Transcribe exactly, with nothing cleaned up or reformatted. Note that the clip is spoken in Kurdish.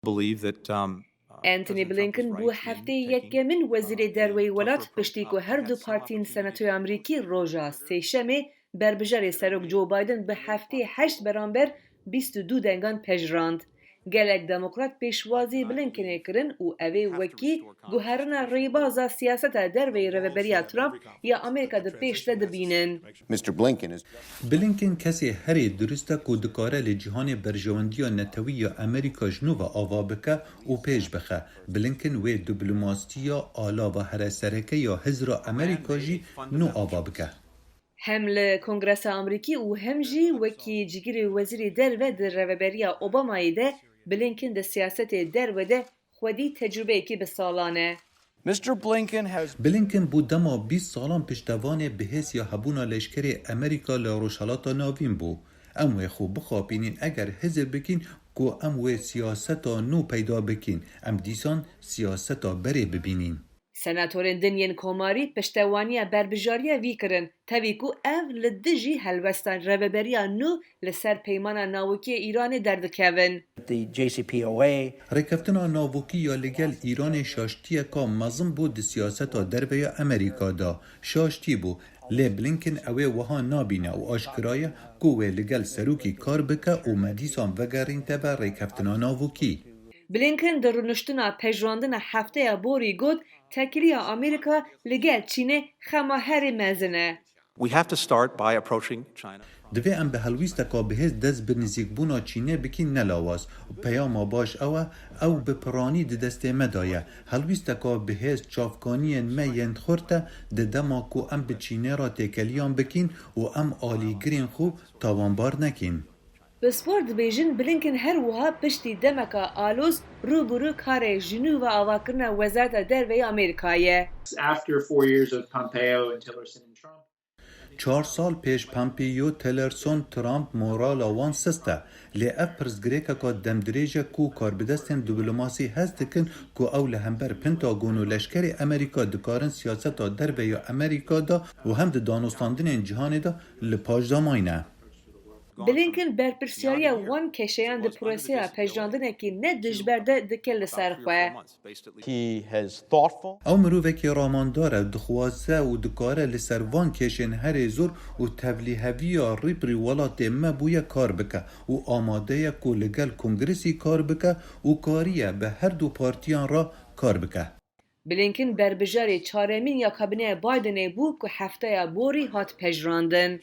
believe that um, uh, Anthony Blinken bû heftê yekemin wezîrê derweyî welat piştî ku her du partiyên senatoyê Amerîkî roja Sêşemê berbijarê Serok Joe Biden bi heftê heşt beramber bîst û du dengan pejirand. Gelek demokrat pêşwazî Blinkenê kirin û ew ê wekî guherina rêbaza siyaseta derveyî rêveberiya Trump ya Amerîka di pêş de dibînin. Mister Blinken is Blinken kesê herî dirust e ku dikare li cîhanê berjewendiya netewî ya Amerîka ji nû ve ava bike û pêş bixe. Blinken wê diplomasiya alava here sereke ya hizra Amerîka jî nû ava bike. Hem li Kongresa Amerîkî û hem jî wekî cîgirê wezîrê derve di rêveberiya Obamayê de Blinken di siyasetê derve de xwedî tecrûbeyekî bi salan e. Mister Blinken has Blinken bû dema bîst salan piştevanê bihêsiya hebûna leşkerê Amerîka li Rojhelata Navîn bû. Em wê xwe bixapînin eger hizir bikîn ku em wê siyaseta nû peyda bikîn, em dîsan siyaseta berê bibînîn. Senatorên din yên komarî piştewaniya berbijariya vî kirin, tevî ku ev li dijî helwesta rêveberiya nû li ser Peymana Navokî yê Îranê derdikevin. The J C P O A. Rêkeftina navokî ya li gel Îranê şaştiyeka mezin bû di siyaseta derve ya Amerîka de. Şaştî bû. Lê Blinken ew ê wiha nabîne û aşkira ye ku wê li gel serokî kar bike û me dîsan vegerînte be rêkeftina navokî. Blinken di rûniştina pejirandina hefteya borî got, têkiliya Amerîka li gel Çînê xema herî mezin e. We have to start by approaching China. Divê em bi helwîsteka bihêz dest bi nizîkbûna Çînê bikîn ne lawaz. Peyama baş ew e, ew bi piranî di destê me de ye. Helwîsteka bihêz çavkaniyên me yên xurt e, di dema ku em bi Çînê re têkeliyan bikîn û em alîgirên xwe tawanbar nekîn. Pispor dibêjin Blinken her wiha piştî demeka aloz rû bi rû karê ji nû ve avakirina Wezareta Derve ya Amerîka ye. After four years of Pompeo and Tillerson and Trump, Çar sal pêş Pompeo, Tillerson, Trump morala wan sist e. Lê ev pirsgirêkeka demdirêj e ku karbidestên diplomasî hest dikin ku ew li hember Pentagon û leşkerê Amerîka dikarin siyaseta derve ya Amerîka de û hem di danûstandinên cîhanê de li paş de mayne. Blinken berpirsyariya wan keşeyan di proseya pejirandinekî ne dijber de dike li ser xwe. He has thoughtful. Ew mirovekî ramandar e, dixwaze û dikare li ser van kêşên herê zor û tevlîheviya rî bi rî welatê me bûye kar bike û amade ye ku li gel Kongresî kar bike û kariye bi her du partiyan re kar bike. Blinken berbijarê çaremîn ya kabîneya Bidenê bû ku hefteya borî hat pejirandin.